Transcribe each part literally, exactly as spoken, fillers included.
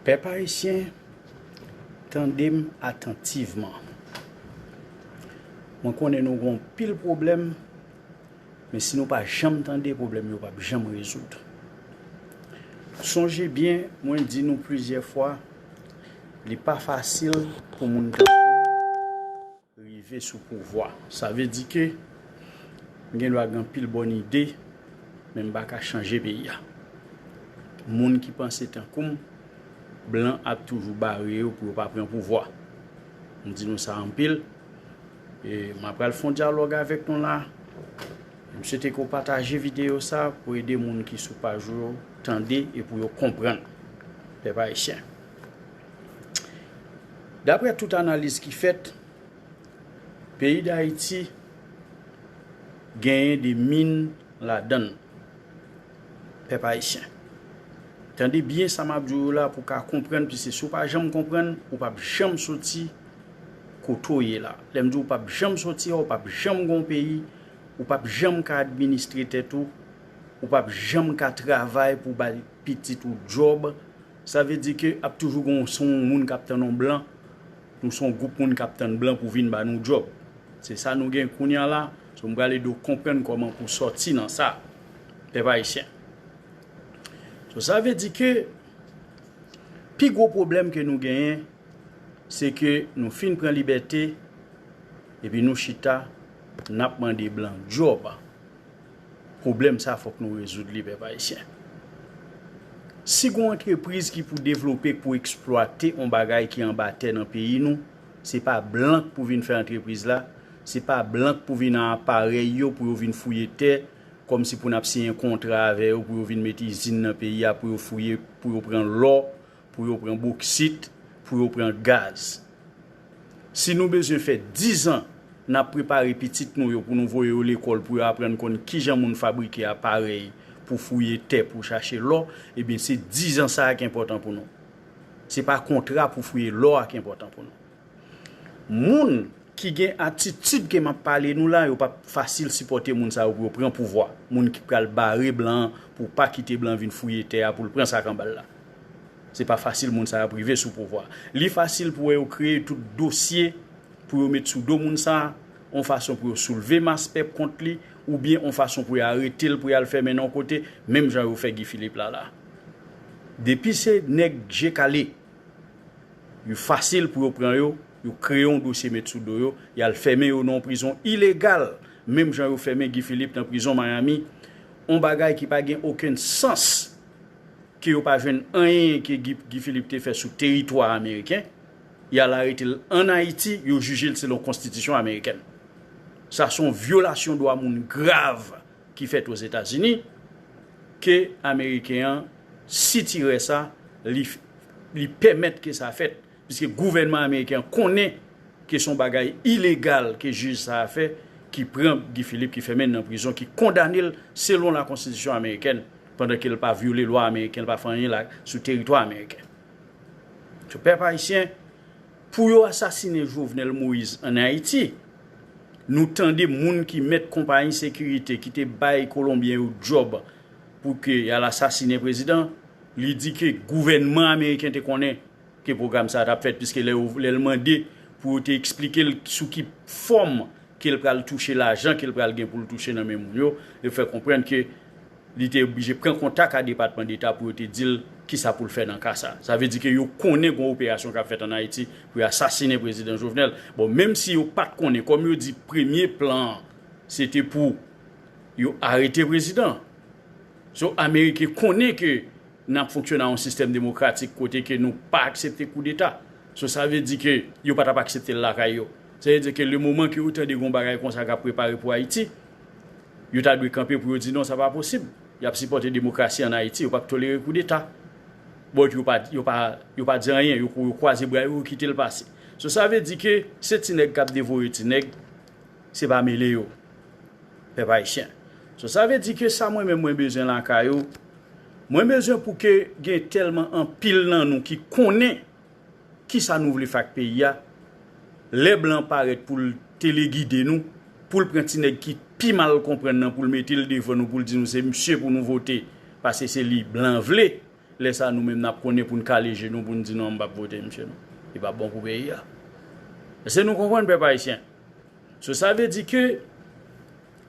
Pèp ayisyen, tande m atantivman. Mwen konnen nou gen yon pil pwoblèm, men si nou pa janm tande, pwoblèm yo p ap janm rezoud. Sonje byen, mwen di nou plizyè fwa, li pa fasil pou moun tankou m rive sou pouvwa. Sa vle di ke m gen dwa gen anpil bòn ide, men m pa ka chanje peyi a. Moun ki panse tankou m, blan ap toujou bare yo pou yo pa pran pouvwa. M di nou sa anpil. E m ap pral fè yon dyalòg avèk nou la. M swete ke w pataje videyo sa pou ede moun ki sou paj ou yo tande e pou yo konprann. Pèp ayisyen. Daprè tout analiz ki fèt, peyi Dayiti genyen de min ladan l. Pèp ayisyen, tande byen sa m ap di w yo la pou w ka konprann, piske si w pa janm konprann, ou p ap janm soti kote w ye la. Lè m di w p ap janm soti a, ou p ap janm gen yon peyi, ou p ap janm ka administre tèt ou, ou p ap janm ka travay pou w bay pitit ou djòb. Sa vle di ke ap toujou gen yon, se yon moun k ap tann yon blan, nou se yon gwoup moun k ap tann blan pou vin ba nou djòb. Se sa nou gen kounye a la. So, m pral ede w konprann kòman pou w sòti nan sa, pèp ayisyen. So, sa vle di ke pi gwo pwoblèm ke nou genyen, se ke nou fin pran libète, epi nou chita, n ap mande blan djòb. Pwoblèm sa, fòk nou rezoud li, pèp ayisyen. Si gon antrepriz ki pou devlope, k pou eksplwate on bagay ki anba tè nan peyi nou, se pa blan k pou vin fè antrepriz la, se pa blan k pou vin ak aparèy yo pou yo vin fouye tè, kòmsi pou n ap siyen kontra avè yo pou yo vin met izin nan peyi a, pou yo fouye, pou yo pran lò, pou yo pran boksit, pou yo pran gaz. Si nou bezwen fè dizan n ap prepare pitit nou yo pou nou voye yo lekòl pou yo aprann konn kijan moun fabrike aparèy pou fouye tè, pou chache lò, ebyen se dizan sa a ki enpòtan pou nou. Se pa kontra pou fouye lò a ki enpòtan pou nou. Moun ki gen atitid ke m ap pale nou la, yo p ap fasil sipòte moun sa yo pou yo pran pouvwa. Moun ki pral bare blan an pou pa kite blan vin fouye tè a pou l pran sa k anba l la. Se pa fasil moun sa yo ap rive sou pouvwa. Li fasil pou wè yo kreye tout dosye pou yo met sou do moun sa a, yon fason pou yo soulve mas pèp kont li, oubyen yon fason pou yo arete l, pou y al fèmen nan yon kote, menm jan yo fè Guy Philippe la la. Depi se nèg je kale, yo fasil pou yo pran yo, yo kreye yon dosye met sou do yo, y al fèmen yo nan yon prizon ilegal, menm jan yo fèmen Guy Philippe nan prizon Miami, yon bagay ki pa gen okenn sans, ke yo pa jwenn anyen ke Guy, Guy Philippe te fè sou teritwa ameriken, y al arete l ann Ayiti, yo jije l selon konstitisyon amerikèn. Sa se yon vyolasyon dwa moun grav ki fèt Ozetazini, ke ameriken an sitirè sa, li, li pèmèt ke sa fèt, piske gouvènman ameriken an konnen ke se yon bagay ilegal ke jij sa a fè, ki pran Guy Philippe, ki fèmen l nan prizon, ki kondane l selon lakonstitisyon amerikèn, pandan ke l pa vyole lwa ameriken, l pa fè anyen la sou teritwa ameriken. So, pèp ayisyen, pou yo asasinen Jovenel Moïse ann Ayiti, nou tande moun ki mèt konpayi sekirite ki te bay Kolonbyen yo djòb pou ke y al asasinen prezidan, li di ke gouvènman ameriken te konnen ke pwogram sa a t ap fèt, piske lè yo, lè l mande pou yo te eksplike l sou ki fòm ke l pral touche lajan ke l pral gen pou l touche nan men moun yo, yo fè konprann ke li te oblije pran kontak a Depatman Deta pou yo te di l kisa pou l fè nan ka sa. Sa vle di ke yo konnen gon operasyon k ap fèt ann Ayiti pou yo asasinen prezidan Jovenel. Bon, menm si yo pa t konnen, kòm yo di premye plan an, se te pou yo arete prezidan. So, ameriken konnen ke n ap fonksyone a yon sistèm demokratik kote ke nou pa aksepte koudeta. So, sa vle di ke yo pa t ap aksepte l lakay yo. Sa vle di ke le moman ke yo tande gon bagay konsa k ap prepare pou Ayiti, yo ta dwe kanpe pou yo di non, sa pa posib. Y ap sipòte demokrasi ann Ayiti, yo p ap tolere koudeta. But yo pa, yo pa, yo pa di anyen, yo, yo kwaze bra yo, yo kite l pase. So, sa vle di ke se ti nèg k ap devore ti nèg, se pa mele yo, pèp ayisyen. So, sa vle di ke sa mwen menm mwen bezwen lakay ou, mwen bezwen pou ke gen tèlman anpil nan nou ki konnen kisa nou vle fè ak peyi a, lè blan parèt pou l telegide nou, pou l pran ti nèg ki pi mal konprann nan, pou l mete l devan nou, pou l di nou se misye pou nou vote, paske se li blan vle, Lè sa nou menm n ap konnen pou n kale je nou pou n di non, m p ap vote misye non. Li p ap bon pou peyi a. Èske nou konprann, pèp ayisyen? So, sa vle di ke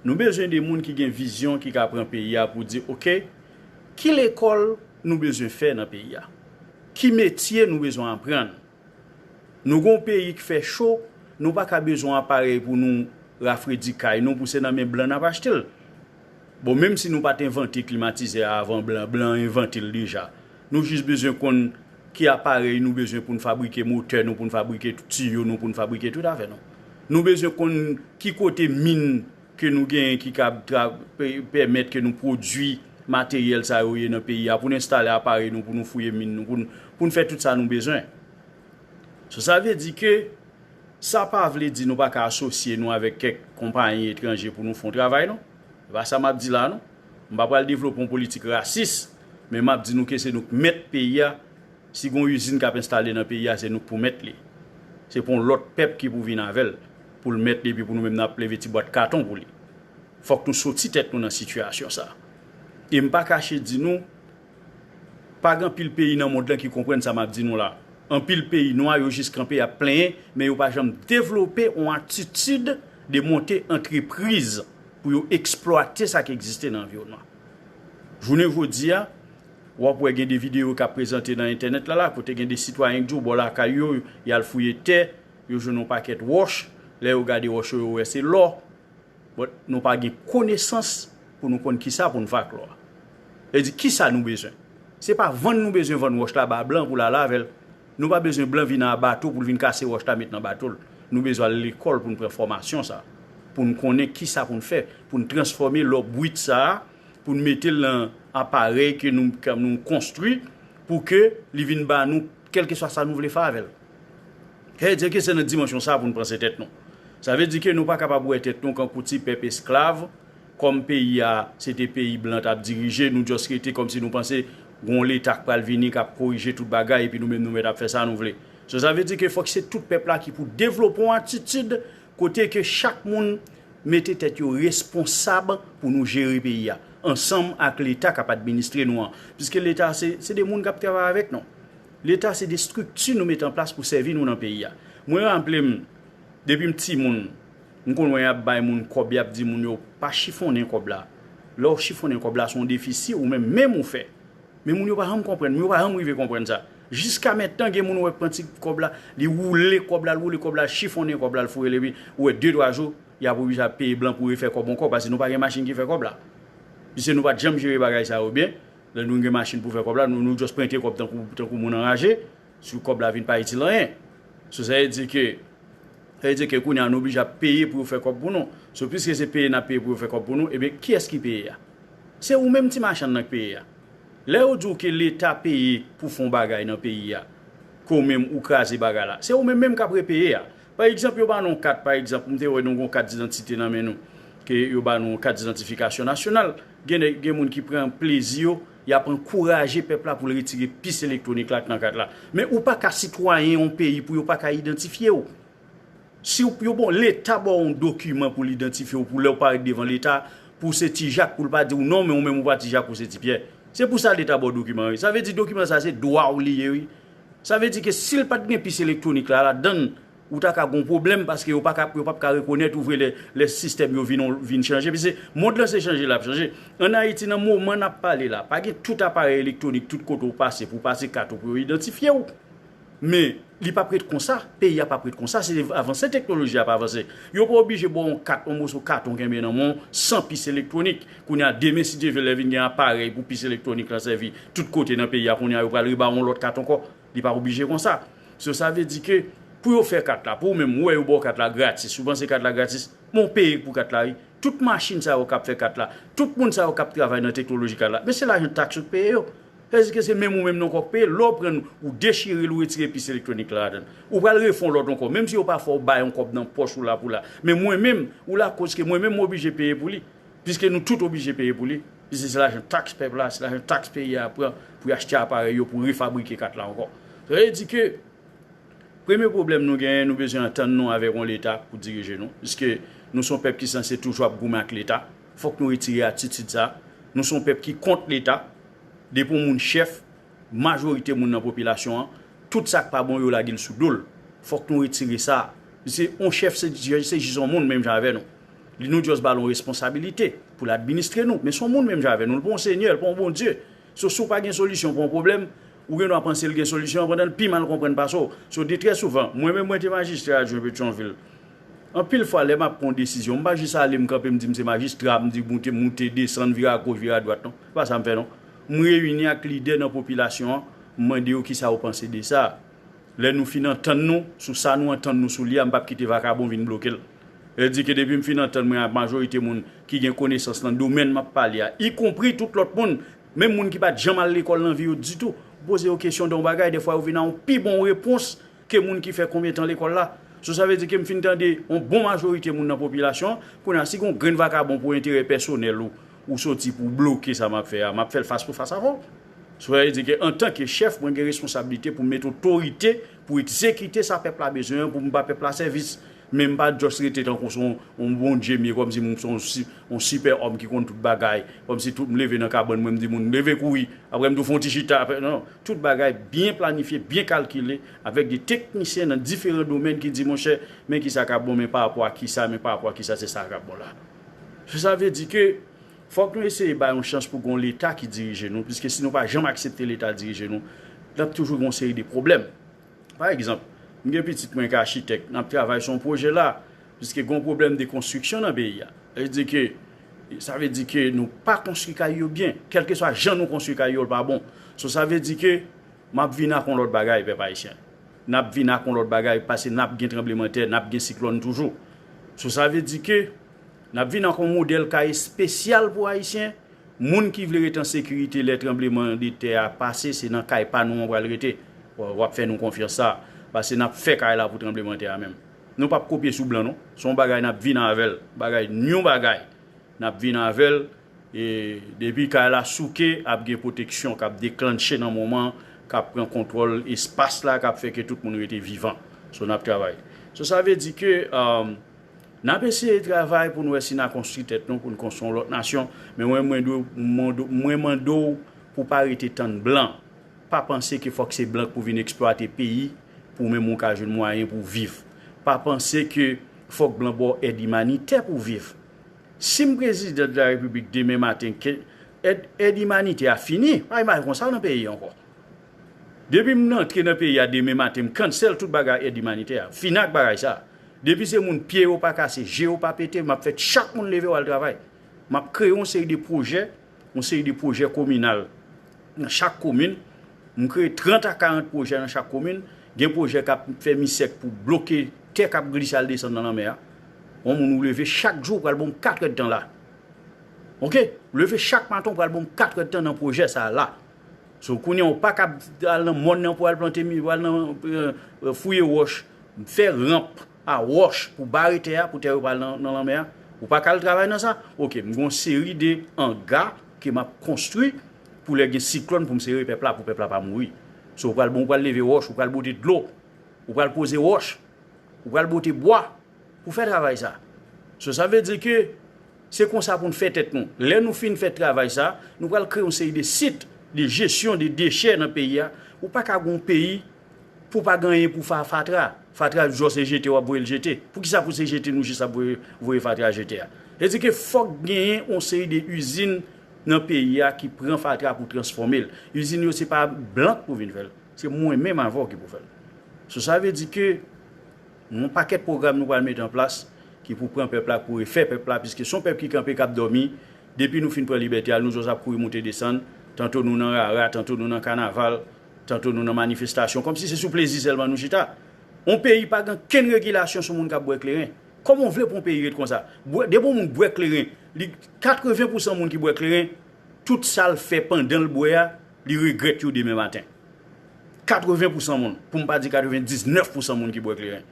nou bezwen de moun ki gen vizyon, ki ka pran peyi a pou di, oke, ki lekòl nou bezwen fè nan peyi a? Ki metye nou bezwen aprann? Nou gen yon peyi ki fè cho, nou pa ka bezwen aparèy pou nou rafredi kay nou, pou se nan men blan n ap achte l. Bon, menm si nou pa t envante klimatizè a avan blan, blan envante l deja. Nou jis bezwen konn ki aparèy nou bezwen pou n fabrike motè nou, pou n fabrike tiyo nou, pou n fabrike tout afè nou. Nou bezwen konn ki kote min ke nou genyen ki kab tra- pe- pèmèt ke nou pwodui materyèl sa yo ye nan peyi a, pou n enstale aparèy nou, pou nou fouye min nou, pou n, pou n fè tout sa nou bezwen. So, sa vle di ke sa pa vle di nou pa ka asosye nou avèk kèk konpayi etranje pou nou fè yon travay, non. Se pa sa m ap di la, non. M pa pral devlope yon politik rasis, men m ap di nou ke se nou k mèt peyi a. Si gen yon izin k ap enstale nan peyi a, se nou k pou mèt li. Se pa yon lòt pèp ki pou vin avè l, pou l mèt li, epi pou nou menm n ap leve ti bwat katon pou li. Fòk nou soti tèt nou nan sitiyasyon sa. E m pa kache di nou, pa gen anpil peyi nan mond lan ki konprann sa m ap di nou la. Anpil peyi nwa, yo jis kanpe ap plenyen, men yo pa janm devlope yon atitid de monte antrepriz pou yo eksplwate sa k egziste nan anviwònman. Jounen jodi a, w ap wè gen de videyo k ap prezante nan entènèt la, la, kote gen de sitwayen k di w bò lakay yo, y al fouye tè, yo jwenn yon pakèt wòch, lè yo gade wòch yo, yo wè se lò. But nou pa gen konesans pou nou konn kisa pou n fè ak lò a. Sa vle di, kisa nou bezwen? Se pa vann nou bezwen vann wòch la ba blan pou l al avè l. Nou pa bezwen blan vin a bato pou l vin kase wòch la met nan bato l. Nou bezwen al lekòl pou n pran fòmasyon sa, pou n konnen kisa pou n fè, pou n transfòme lò brit sa a, pou n mete l nan aparèy ke nou, ke nou konstwi, pou ke li vin ba nou kèlkeswa sa nou vle fè avè l. Sa vle di ke se nan dimansyon sa pou n panse tèt nou. Sa vle di ke nou pa kapab wè tèt nou kankou ti pèp esklav, kòm peyi a se te peyi blan t ap dirije, nou just rete kòmsi nou panse gen yon leta k pral vini, k ap korije tout bagay, epi nou menm nou mèt ap fè sa nou vle. So, sa vle di ke fòk se tout pèp la ki pou devlope yon atitid kote ke chak moun mete tèt yo responsab pou nou jere peyi a, ansanm ak leta k ap administre nou an. Piske leta se, se de moun k ap travay avèk nou. Leta se de estrikti nou mete an plas pou sèvi nou nan peyi a. Mwen raple m, depi m timoun, m konn wè y ap bay moun kòb, y ap di moun yo, pa chifonnen kòb la. Lè w chifonnen kòb la, se yon defisi ou menm, menm ou fè. Men moun yo pa janm konprann, moun yo pa janm rive konprann sa. Jiska mentnan, gen moun wè k pran ti kòb la, li woule kòb la, l woule kòb la, l chifonnen kòb la, l foure l, epi ou wè de twa jou, y ap oblije ap peye blan pou refè kòb ankò, paske nou pa gen machin ki fè kòb la. Piske nou pa t janm jere bagay sa yo byen, lè nou gen machin pou fè kòb la, nou, nou just prente kòb tankou, tankou moun anraje, sou kòb la vin pa itil anyen. So, sa vle di ke, sa vle di ke kounye a nou oblije ap peye pou yo fè kòb pou nou. So, piske se peye n ap peye pou yo fè kòb pou nou, ebyen, kiyès ki peye a? Se ou menm ti machann nan k peye a. Lè yo di w ke leta peye pou fè yon bagay nan peyi a, ke w menm ou kraze bagay la, se ou menm menm k ap repeye a. Pa egzanp, yo ba nou yon kat, pa egzanp, m te wè nou gen yon kat didantite nan men nou, ke yo ba nou yon kat idantifikasyon nasyonal. Gen nèg, gen moun ki pran plezi yo, y ap ankouraje pèp la pou l retire pis elektwonik la k nan kat la. Men ou pa ka sitwayen yon peyi pou yo pa ka idantifye w. Si w, yo bon, leta ba w yon dokiman pou l idantifye w, pou lè w parèt devan leta, pou w se Ti Jak, pou l pa di w non, men ou menm ou pa Ti Jak, ou se Ti Pyè. Se pou sa leta ba w dokiman an, wi. Sa vle di dokiman sa se dwa w li ye, wi. Sa vle di ke si l pa t gen pis elektwonik la ladan l, ou ta ka gen yon pwoblèm, paske yo pa ka, yo p ap ka rekonèt ou vre lè, lè sistèm yo vin, vin chanje. Piske mond lan se chanje l ap chanje. Ann Ayiti, nan moman n ap pale la, pa gen tout aparèy elektwonik tout kote w pase pou w pase kat ou pou yo idantifye w. Men, li p ap ret konsa, peyi a p ap ret konsa, se avanse teknoloji a ap avanse. Yo pa oblije ba w yon kat, yon moso katon kenbe nan men w, san pis elektwonik. Kounye a, demen, si Dye vle, lè vin gen aparèy pou pis elektwonik lan sèvi tout kote nan peyi a, kounye a, yo pral reba w yon lòt kat ankò. Li pa oblije konsa. So, sa vle di ke pou yo fè kat la, pou ou menm, ou wè yo ba w kat la gratis, ou panse kat la gratis, men w peye pou kat la, wi. Tout machin sa yo k ap fè kat la, tout moun sa yo k ap travay nan teknoloji kat la, men se lajan taks ou k peye yo. Sa vle di ke se menm ou menm nan ankò k peye. Lè w pran l, ou dechire l, ou retire pis elektwonik la ladan l. Ou pral refè yon lòt ankò, menm si yo pa fè w bay yon kòb nan pòch ou la pou la. Men mwen menm, ou lakoz ke mwen menm m oblije peye pou li. Piske nou tout oblije peye pou li. Piske se lajan taks pèp la, se lajan taks peyi a pran pou y achte aparèy yo, pou refabrike kat la ankò. Sa vle di ke premye pwoblèm nou genyen, nou bezwen antann nou avèk yon leta pou dirije nou. Piske nou se yon pèp ki sanse toujou ap goumen ak leta. Fòk nou retire atitid sa. Nou se yon pèp ki kont leta. Depi yon moun chèf, majorite moun nan popilasyon an, tout sa k pa bon yo lage l sou do l. Fòk nou retire sa. Se yon chèf, se, se jis yon moun menm jan avè nou. Li nou just ba l yon responsabilite pou l administre nou. Men se yon moun menm jan avè nou. Li pa yon senyè, li pa yon Bondye. So, si w pa gen solisyon pou yon pwoblèm, ou gen dwa panse l gen solisyon an pandan l pi mal konprann pase w. So, de trè souvan, mwen menm mwen te majistra adjwen Petyonvil. Anpil fwa, lè m ap pran yon desizyon, m pa jis ale m kanpe m di m se majistra, m di moute, moute, desann, vire agoch, vire adwat, non. Se pa sa m fè, non. M reyini ak lidè nan popilasyon an, m mande yo kisa yo panse de sa. Lè nou fin antann nou sou sa nou antann nou sou li a, m p ap kite vakabon vin bloke l. Sa vle di ke depi m fin antann mwen ak majorite moun ki gen konesans nan domèn m ap pale a, ikonpri tout lòt moun, menm moun ki pa t janm al lekòl nan vi yo ditou, ou poze yo kesyon de yon bagay, dèfwa yo vin a yon pi bon repons ke moun ki fè konbyen tan lekòl la. So sa vle di ke m fin tande yon bon majorite moun nan popilasyon an, kounye a si gen yon grenn vakabon pou enterè pèsonèl ou, ou soti pou w bloke sa m ap fè a, m ap fè l fas pou fas avè w. So sa vle di ke antanke chèf, mwen gen responsablite pou m mete otorite pou egzekite sa pèp la bezwen an, pou m ba pèp la sèvis. Men m pa just rete tankou se yon, yon Bondye m ye, kòmsi m se yon si-, yon sipè òm ki konn tout bagay, kòmsi tout m leve nan kabann mwen, m di moun leve kouri, apre m di w fè yon ti chita, apre, non, tout bagay byen planifye, byen kalkile, avèk de teknisyen nan diferan domèn ki di, monchè, men kisa k ap bon, men pa rapò a kisa, men pa rapò a kisa, se sa k ap bon la. So sa vle di ke fòk nou eseye bay yon chans pou gen yon Leta ki dirije nou, piske si nou pa janm aksepte Leta dirije nou, n ap toujou gen yon seri de pwoblèm. Pa egzanp, m gen pitit mwen ki achitèk, n ap travay sou yon pwojè la, piske gen yon pwoblèm de konstriksyon nan peyi a. Sa vle di ke, sa vle di ke nou pa konstwi kay yo byen. Kèlkeswa jan nou konstwi kay yo, l pa bon. So, sa vle di ke m ap vin ak yon lòt bagay, pèp ayisyen. N ap vin ak yon lòt bagay, pase n ap gen tranblemanntè, n ap gen siklòn toujou. So, sa vle di ke n ap vin ak yon modèl kay espesyal pou Ayisyen. Moun ki vle ret an sekirite lè tranbleman de tè a pase, se nan kay pa nou an pral rete. W, w ap fè nou konfyans sa. Pase n ap fè kay la pou tranblemanntè a menm. Nou p ap kopye sou blan, non. Se yon bagay n ap vin avè l. Bagay, yon bagay. N ap vin avè l. E depi kay la souke, ap gen pwoteksyon k ap deklanche nan moman, k ap pran kontwòl espas la, k ap fè ke tout moun rete vivan. So, n ap travay. So, sa vle di ke, um, n ap eseye travay pou n wè si n a konstwi tèt nou, pou n konstwi yon lòt nasyon. Men mwen, mwen dwe, mwen dwe, mwen mande w pou pa rete tann blan. Pa panse ke fòk se blan k pou vin eksplwate peyi pou menm ou ka jwenn mwayen pou w viv. Pa panse ke fòk blan ba w èd imanitè pou w viv. Si m prezidan de la repiblik demen maten, ke èd, èd imanitè a fini, pa gen bagay konsa nan peyi a ankò. Depi m antre nan peyi a demen maten, m cancel tout bagay èd imanitè a. Fini ak bagay sa. Depi se moun pye yo pa kase, je yo pa pete, m ap fè chak moun leve w al travay. M ap kreye yon seri de pwojè, yon seri de pwojè kominal nan chak komin. M kreye trant a karant pwojè nan chak komin. Gen pwojè k ap fè misèk pou bloke tè k ap glise al desann nan lanmè a. Yon moun ou leve chak jou, ou pral ban m kat èdtan la. Oke? Ou leve chak maten, ou pral ban m kat èdtan nan pwojè sa a la. So, kounye a, ou pa ka al nan mòn nan pou al plante mi, pou al nan, euh, euh, fouye wòch, fè ranp a wòch pou bare tè a, pou tè yo pa al nan, nan lanmè a. Ou pa ka al travay nan sa? Oke, m gen yon seri de anga ke m ap konstwi pou lè gen siklòn pou m sere pèp la, pou pèp la pa mouri. So, ou pral, bon, ou pral leve wòch, ou pral bote dlo, ou pral poze wòch, ou pral bote bwa pou fè travay sa. So, sa vle di ke se konsa pou n fè tèt nou. Lè nou fin fè travay sa, nou pral kreye yon seri de sit de jesyon de dechè nan peyi a. Ou pa ka gen yon peyi pou pa gen anyen pou fa-, fatra. Fatra, just se jete w ap voye l jete. Poukisa pou se jete nou jis ap voye, voye fatra jete a? Se di ke fòk genyen yon seri de izin nan peyi a ki pran fatra pou transfòme l. Izin yo se pa blan k pou vin fè l. Se mwen menm avè w ki pou fè l. So, sa vle di ke yon pakèt pwogram nou pral mete an plas ki pou pran pèp la, pou refè pèp la, piske se yon pèp ki kanpe, k ap dòmi. Depi nou fin pran libète a, nou just ap kouri moute desann. Tanto nou nan rara, tanto nou nan kanaval, tanto nou nan manifestasyon. Kòmsi se sou plezi sèlman nou chita. Yon peyi pa gen kenn regilasyon sou moun k ap bwè kleren. Kòman w vle pou yon peyi ret konsa? Bwè, depi yon moun bwè kleren, li, katreven pousan moun ki bwè kleren, tout sa l fè pandan l bwè a, li regrèt yo demen maten. Katreven pousan moun, pou m pa di katrevendiznèf pousan moun ki bwè kleren.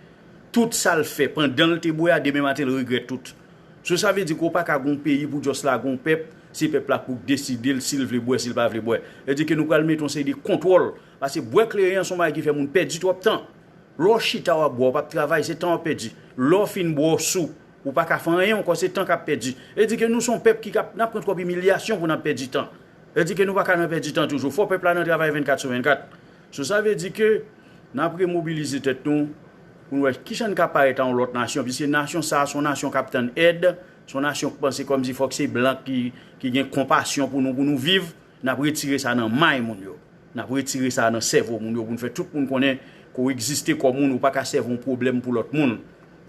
Tout sa l fè pandan l te bwè a, demen maten l regrèt tout. So, sa vle di ke w pa ka gen yon peyi pou just lage yon pèp, se pèp la pou deside l si l vle bwè, si l pa vle bwè. Sa vle di ke nou pral mete yon seri de kontwòl. Paske bwè kleren an se yon bagay ki fè moun pèdi twòp tan. Lè w chita w ap bwè, w p ap travay, se tan w ap pèdi. Lè w fin bwè, w sou, ou pa ka fè anyen ankò, se tan k ap pèdi. Sa vle di ke nou se yon pèp ki k ap, n ap pran twòp imilyasyon pou n ap pèdi tan. Sa vle di ke nou pa ka nan pèdi tan toujou. Fò pèp la nan travay vennkat sou vennkat. So, sa vle di ke n ap remobilize tèt nou pou n wè kijan n ka parèt a yon lòt nasyon, piske nasyon sa a se yon nasyon k ap tann èd, se yon nasyon k panse kòmsi fòk se blan ki, ki gen konpasyon pou nou, pou nou viv. N ap retire sa nan may moun yo. N ap retire sa nan sèvo moun yo pou n fè tout moun konnen ke w egziste kòm moun, ou pa ka sèvi yon pwoblèm pou lòt moun.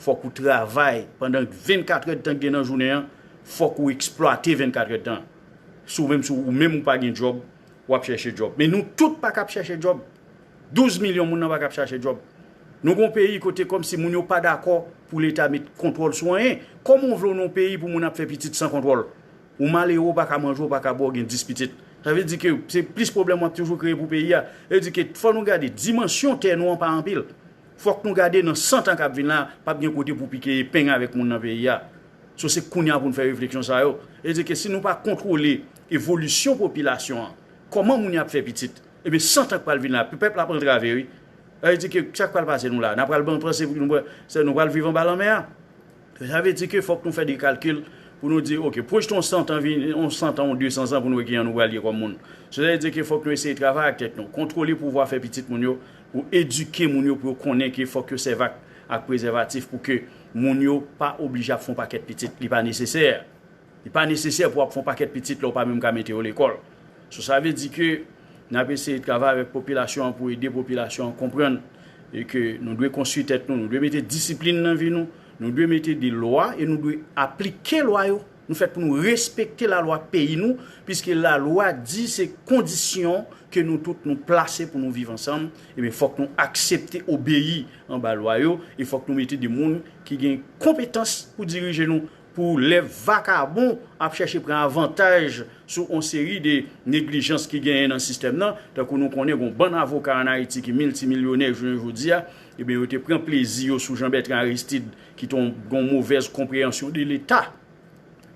Fòk ou travay pandan vennkat èdtan k gen nan jounen an, fòk ou eksplwate vennkat èdtan. Si w menm, si w menm ou pa gen djòb, w ap chèche djòb. Men nou tout pa ka ap chèche djòb. Douz milyon moun nan pa ka ap chache djòb. Nou gon peyi kote kòmsi moun yo pa dakò pou Leta met kontwòl sou anyen. Kòman w vle w nan yon peyi pou moun ap fè pitit san kontwòl? Ou malere, w pa ka manje, w pa ka bwè, w gen dis pitit. Sa vle di ke se plis pwoblèm w ap toujou kreye pou peyi a. Sa vle di ke fò nou gade dimansyon tè nou an pa anpil. Fòk nou gade nan san tan k ap vin la, p ap gen kote pou pike epeng avèk moun nan peyi a. So, se kounye a pou n fè refleksyon sa yo. Sa vle di ke si nou pa kontwole evolisyon popilasyon an, kòman moun yo ap fè pitit? Ebyen, san tan k pral vin la, pèp la ap antrave, wi. Sa vle di ke sa k pral pase nou la? N ap pral ban-, panse nou pral, se nou pral viv anba lanmè a. Sa vle di ke fòk nou fè de kalkil pou nou di, oke, pwojte yon san tan vin, yon san tan, yon de san zan pou nou wè kijan nou pral ye kòm moun. Sa vle di ke fòk nou eseye travay ak tèt nou, kontwole pouvwa fè pitit moun yo, pou edike moun yo, pou yo konnen ke fòk yo sèvi ak, ak prezèvatif pou ke moun yo pa oblije ap fè yon pakèt pitit. Li pa nesesè. Li pa nesesè pou w ap fè yon pakèt pitit lè w pa menm ka mete yo lekòl. So, sa vle di ke n ap eseye travay avèk popilasyon an pou ede popilasyon an konprann e ke nou dwe konstwi tèt nou, nou dwe mete disiplin nan vi nou, nou dwe mete de lwa e nou dwe aplike lwa yo. Nou fèt pou nou respekte lalwa peyi nou, piske lalwa di se kondisyon ke nou tout nou plase pou nou viv ansanm. Ebyen, fòk nou aksepte obeyi anba lwa yo e fòk nou mete de moun ki gen konpetans pou dirije nou, pou lè vakabon ap chèche pran avantaj sou yon seri de neglijans ki genyen nan sistèm nan, tankou nou konnen gon bann avoka ann Ayiti ki miltimilyonè jounen jodi a, ebyen, yo te pran plezi yo sou Jean Bertrand Aristide, ki te yon, yon movèz konpreyansyon de Leta.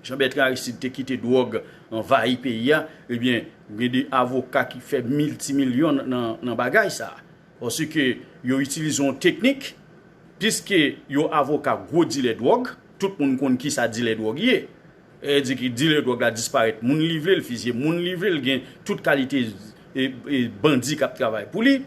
Jean Bertrand Aristide te kite dwòg anvayi peyi a, ebyen, gen de avoka ki fè miltimilyon nan, nan bagay sa a. Paske yo itilize yon teknik, piske yo avoka gwo dilè dwòg, tout moun konn kisa dilè dwòg ye. E di ki dilè dwòg la disparèt, moun li vle l fizye, moun li vle l gen tout kalite e, e bandi k ap travay pou li.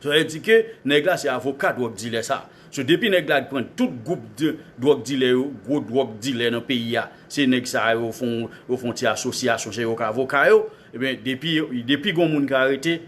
Sa vle di ke nèg la se avoka dwòg dilè sa. So, depi nèg la pran tout gwoup de dwòg dilè yo, gwo dwòg dilè nan peyi a, se nèg sa yo fè yon, yo fè yon ti asosyasyon, se yo k avoka yo. Ebyen, depi, depi gon moun ka arete,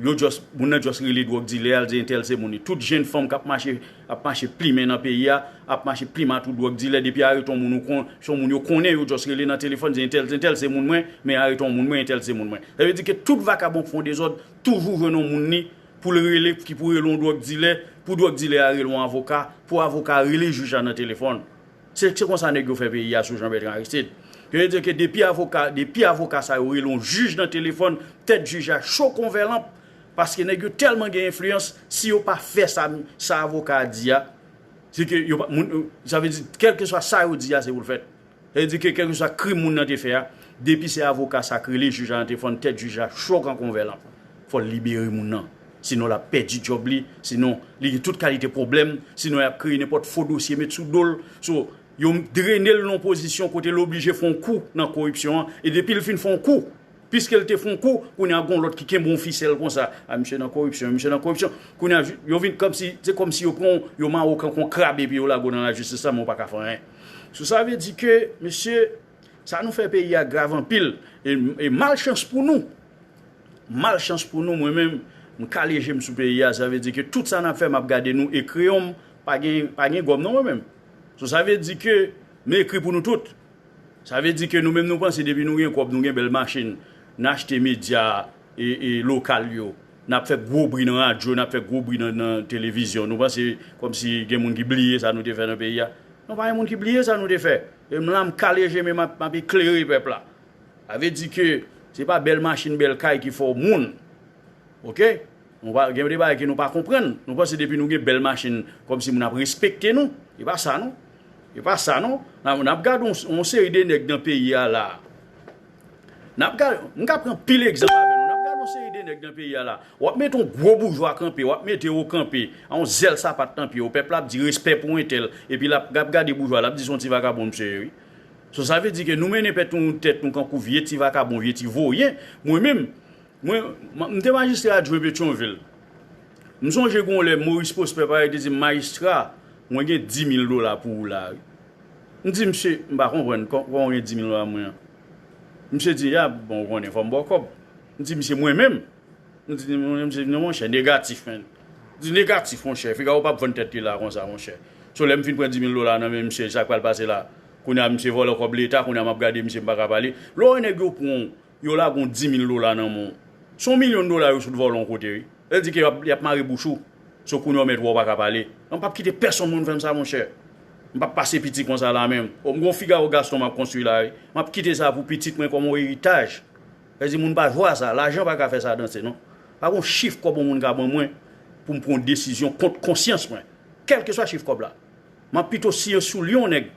yo just, moun nan just rele dwòg dilè a, l di entèl se moun li. Tout jenn fanm k ap mache, ap mache plimen nan peyi a, ap mache plimen a tout dwòg dilè, depi arete yon moun ou kon, se yon moun yo konnen, yo just rele nan telefòn, di entèl, entèl se moun mwen, men arete yon moun mwen, entèl se moun mwen. Sa vle di ke tout vakabon k fè yon dezòd, toujou jwenn yon moun li pou l rele, ki pou rele yon dwòg dilè, pou dwòg dilè a rele yon avoka, pou avoka a rele jij la nan telefòn. Se, se konsa nèg yo fè peyi a sou Jean Bertrand Aristide. Yo di ke depi avoka, depi avoka sa yo rele yon jij nan telefòn, tèt jij la cho kon vè lanp, paske nèg yo tèlman gen enfliyans, si yo pa fè sa, sa avoka a di a, se ke yo pa, moun, sa vle di, kèlkeswa sa yo di a, se pou l fèt. Sa vle di ke kèlkeswa krim moun nan te fè a, depi se avoka sa k rele jij la nan telefòn, tèt jij la cho kan kon vè lanp. Fò l libere moun nan. Sinon, l ap pèdi djòb li. Sinon, li gen tout kalite pwoblèm. Sinon, y ap kreye nenpòt fo dosye, met sou do l. So, yo drene l nan yon pozisyon kote l oblije fè yon kou nan koripsyon an. E depi l fin fè yon kou, piske l te fè yon kou, kounye a gon lòt ki kenbe yon fisèl konsa. A, misye nan koripsyon, misye nan koripsyon. Kounye a, yo vin kòmsi, se kòmsi yo pran, yo mare w kankou yon krab epi yo lage w nan lajistis la, men w pa ka fè anyen. So, sa vle di ke, mesye, sa nou fè peyi a grav anpil. E, e malchans pou nou. Malchans pou nou, mwen menm, m kale je m sou peyi a. Sa vle di ke tout sa n ap fè, m ap gade nou e kreyon m pa gen, pa gen gòm non mwen menm. So, sa vle di ke m ekri pou nou tout. Sa vle di ke nou menm nou panse depi nou gen kòb, nou gen bèl machin, n achte medya e, e lokal yo, n ap fè gwo bri nan radyo, n ap fè gwo bri nan, nan televizyon. Nou panse kòmsi gen moun ki bliye sa nou te fè nan peyi a? Non, pa gen moun ki bliye sa nou te fè. E m la, m kale je m e m ap, m ap eklere pèp la. Sa vle di ke se pa bèl machin, bèl kay ki fè w moun. Oke? Nou pa, gen de bagay ke nou pa konprann. Nou panse depi nou gen bèl machin, kòmsi moun ap respekte nou. E pa sa, non. E pa sa, non. N ap, n ap gade yon, yon seri de nèg nan peyi a la. N ap gade, m ka pran pil egzanp avè nou. N ap gade yon seri de nèg nan peyi a la. W ap mete yon gwo boujwa kanpe, w ap mete yo kanpe, a yon zèl sapat nan pye w. Pèp la ap di respè pou entèl. Epi l ap, l ap gade boujwa, l ap di se yon ti vakabon misye ye, wi. So, sa vle di ke nou mennen pèt nou, tèt nou kankou vye ti vakabon, vye ti voye. Mwen menm, mwen, m te majistra adjwen Petyonvil. M sonje gon lè Maurice Prosper parèt te di m, "Majistra, mwen gen dis mil dola pou ou la, wi." M di, "Mesye, m pa konprann kò-, kòman w gen dis mil dola mwen an?" Misye di, "Ya, bon, ou konnen, fò m ba w kòb." M di, "Misye, mwen menm?" M di, "Mwen menm, se, non, monchè, negatif, man." M di, "Negatif, monchè, Figaro p ap vann tèt li la konsa, monchè." So, lè m fin pran dis mil dola nan men misye, sa k pral pase la? Kounye a, misye vòlò kòb leta, kounye a, m ap gade misye, m pa ka pale. Lè w wè nèg yo pran w, yo lage yon dis mil dola nan men w. Se yon milyon dola yo sot vòlò yon kote, wi. Sa vle di ke y ap, y ap mare bouch ou. So kounye a w mèt wè w pa ka pale. M p ap kite pèsonn moun fè m sa, monchè. M p ap pase piti konsa la menm. O, m gon Figaro Gaston m ap konstwi la, wi. M ap kite sa pou pitit mwen kòm yon eritaj. Sa vle di moun pa jwe a sa. Lajan pa ka fè sa danse, non. Pa gon chif kòb yon moun ka ban mwen pou m pran yon desizyon kont konsyans mwen. Kèlkeswa chif kòb la. M ap pito siye sou lyon nèg.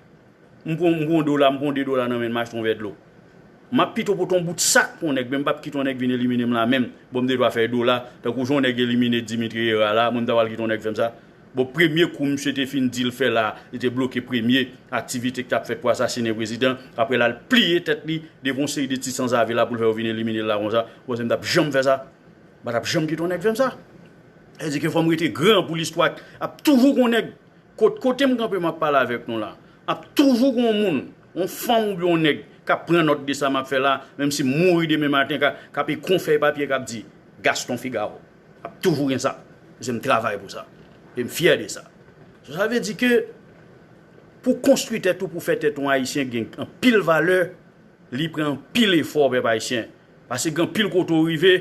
M pran, m pran yon dola, m pran de dola nan men l, m achte yon vè dlo. M ap pito pote yon bout sak pou yon nèg, men m p ap kite yon nèg vin elimine m la menm. Bon, m te dwa fè dola, tankou jan yon nèg elimine Dimitri Herard la, mwen m ta pral kite yon nèg fè m sa. Bon, premye kou misye te fin di l fè la, li te bloke premye aktivite ki t ap fèt pou asasinen prezidan. Apre l al pliye tèt li devan yon seri de ti sanzave la pou l fè yo vin elimine l la konsa. Bon, se m t ap janm fè sa. M pa t ap janm kite yon nèg fè m sa. Sa vle di ke fò m rete gran pou listwa ap toujou gon nèg Kot-, kote m kanpe, m ap pale avèk nou la. Ap toujou gen yon moun, yon fanm oubyen yon nèg k ap pran nòt de sa m ap fè la, menm si m mouri demen maten, k a-, k ap ekri yon fèy papye, k ap di, "Gaston Figaro." Ap toujou gen sa. Paske m travay pou sa. E m fyè de sa. So, sa vle di ke pou konstwi tèt ou, pou fè tèt ou Ayisyen gen anpil valè, li pran anpil efò, pèp ayisyen. Paske gen anpil kote w rive,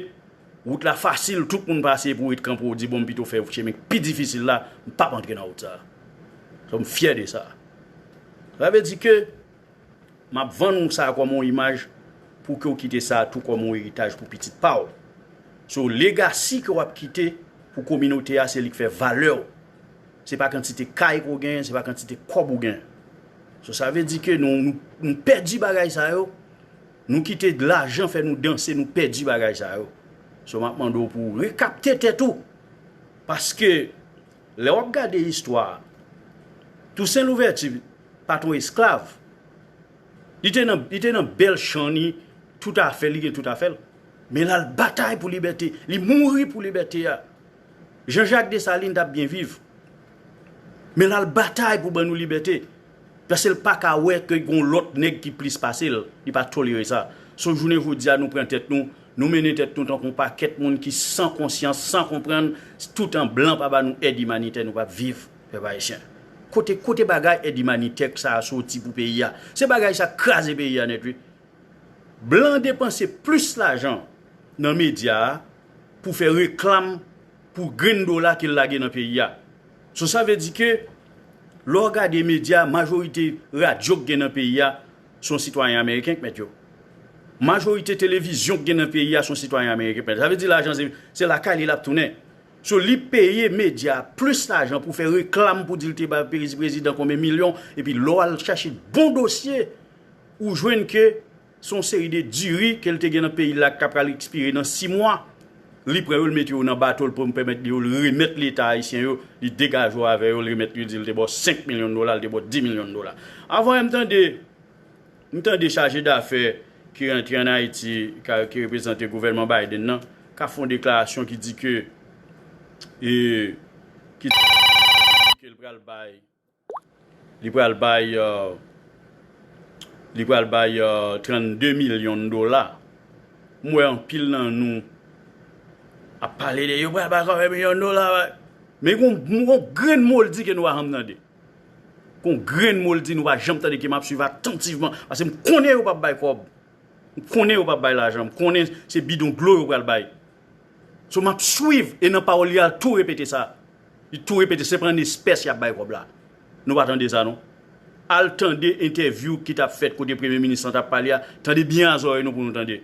wout la fasil, tout moun pase pou ret kanpe w, di, "Bon, m pito fè chemen ki pi difisil la, m p ap antre nan wout sa a." So, m fyè de sa. Sa vle di ke m ap vann ou sa kòm yon imaj pou ke w kite sa tou kòm yon eritaj pou pitit pa w. So, legasi ke w ap kite pou kominote a, se li k fè valè w. Se pa kantite kay ke w genyen, se pa kantite kòb ou genyen. So, sa vle di ke nou, nou, nou pèdi bagay sa yo, nou kite lajan fè nou danse, nou pèdi bagay sa yo. So, m ap mande w pou w rekapte tèt ou. Paske, lè w ap gade istwa a, Tousen Louvèti pa t yon esklav. Li te nan, li te nan bèl chan li, tout afè, li gen tout afè l. Men l al batay pou libète, li mouri pou libète a. Jean Jacques Dessalines t ap byen viv. Men l al batay pou ban nou libète. Paske l pa ka wè ke gon lòt nèg ki plis pase l. Li pa tolere sa. So jounen jodi a, nou pran tèt nou, nou mennen tèt nou tankou yon pakèt moun ki san konsyans, san konprann, tout an blan pa ba nou èd imanitè, nou p ap viv, pèp ayisyen. Kote, kote bagay èd imanitè sa a soti pou peyi a? Se bagay sa k kraze peyi a nèt, wi. Blan depanse plis lajan nan medya a pou fè reklam pou grenn dola ke l lage nan peyi a. So, sa vle di ke, lè w gade medya, majorite radyo k gen nan peyi a, se yon sitwayen ameriken k mèt yo. Majorite televizyon k gen nan peyi a, se yon sitwayen ameriken k mèt. Sa vle di lajan se, se lakay li l ap tounen. So, li peye medya a plis lajan pou fè reklam, pou di l te bay prezi-, prezidan konbyen milyon, epi lè w al chache bon dosye, ou jwenn ke se yon seri de diri ke l te gen nan peyi l la k ap pral ekspire nan sis mwa. Li pran yo, l mete yo nan bato l pou pèmèt li yo, l remèt Leta ayisyen yo, li degaje w avè yo, l remèt yo, di l te ba w senk milyon dola, l te ba w dis milyon dola. Avan yè m tande, m tande chaje dafè ki rantre ann Ayiti, ka, ki reprezante gouvènman Biden nan, ka fè yon deklarasyon ki di ke, e, ki, ke l pral bay Li pral bay, euh, li pral bay, euh, trannde milyon dola. M wè anpil nan nou ap pale de yo pral bay konbyen milyon dola. Men gon, gon grenn mo l di ke nou pa janm tande. Gon grenn mo l di nou pa janm tande ke m ap swiv atantivman. Paske m konnen yo p ap bay kòb. M konnen yo p ap bay lajan. M konnen se bidon dlo yo pral bay. So, m ap swiv, e nan pawòl li a, l tou repete sa. Li tou repete, se pa an espès y ap bay kòb la. Nou pa tande sa, non? Al tande entèvyou ki t ap fèt kote premye minis lan t ap pale a. Tande byen a zòrèy nou pou nou tande.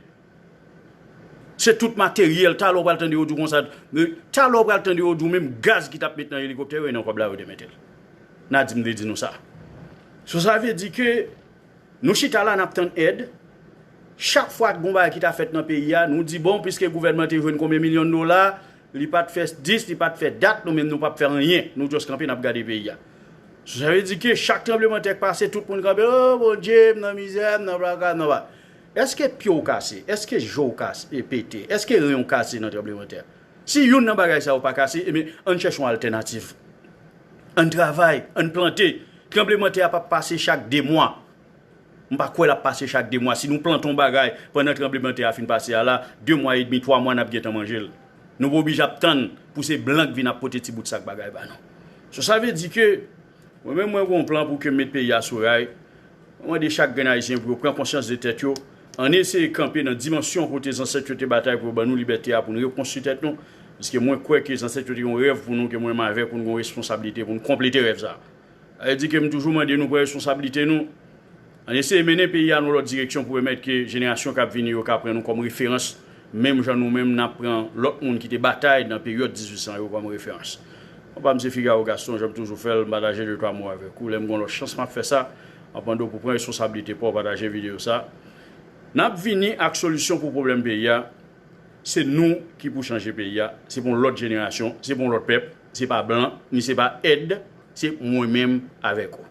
Se tout materyèl, talè w pral tande yo di w konsa, talè w pral tande yo di w menm gaz ki t ap met nan elikoptè yo, e nan kòb la yo te mete l. N a di m te di nou sa. So, sa vle di ke Nou chita la, n ap tann èd. Chak fwa gon bagay ki ta fèt nan peyi a, nou di, bon, piske gouvènman te jwenn konbyen milyon dola, li pa t fè dis, li pa t fè dat, nou menm nou p ap fè anyen. Nou just kanpe, n ap gade peyi a. Sa vle di ke chak tranblemanntè k pase, tout moun kanpe, "O Bondye, m nan mizè, m nan traka, m nan ba." Èske pye w kase? Èske je w kase, e pete? Èske ren w kase nan tranblemanntè? Si youn nan bagay sa yo pa kase, ebyen, ann chèche yon altènativ. Ann travay, ann plante. Tranblemanntè a p ap pase chak de mwa. M pa kwè l ap pase chak de mwa. Si nou plante yon bagay pandan tranblemanntè a fin pase a la, de mwa edmi, twa mwa, n ap gentan manje l. Nou pa oblije ap tann pou se blan k vin ap pote ti bout sak bagay ba nou. So, sa vle di ke mwen menm, mwen gen yon plan pou ke m met peyi a sou ray. Mwen mande chak grenn Ayisyen pou yo pran konsyans de tèt yo, ann eseye kanpe nan dimansyon kote zansèt yo te batay pou yo ban nou libète a, pou nou rekonstwi tèt nou. Paske mwen kwè ke zansèt yo te gen yon rèv pou nou, ke mwen menm avèk ou, nou gen yon responsablite pou nou konplete rèv sa a. Sa vle di ke m toujou mande nou pran responsablite nou. Ann eseye mennen peyi a nan yon lòt direksyon pou pèmèt ke jenerasyon k ap vini yo ka pran nou kòm referans, menm jan nou menm n ap pran lòt moun ki te batay nan peryòd dizuit san yo kòm referans. Papa m se Figaro Gaston, jan m toujou fè l, m pataje de twa mo avèk ou. Lè m gen yon lòt chans, m ap fè sa. M ap mande w pou pran responsablite pa w, pataje videyo sa. N ap vini ak solisyon pou pwoblèm peyi a. Se nou ki pou chanje peyi a. Se pou yon lòt jenerasyon, se pou yon lòt pèp. Se pa blan, ni se pa èd, se mwen menm avèk ou.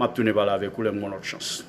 M ap tounen pale avèk ou lè m gen yon lòt chans.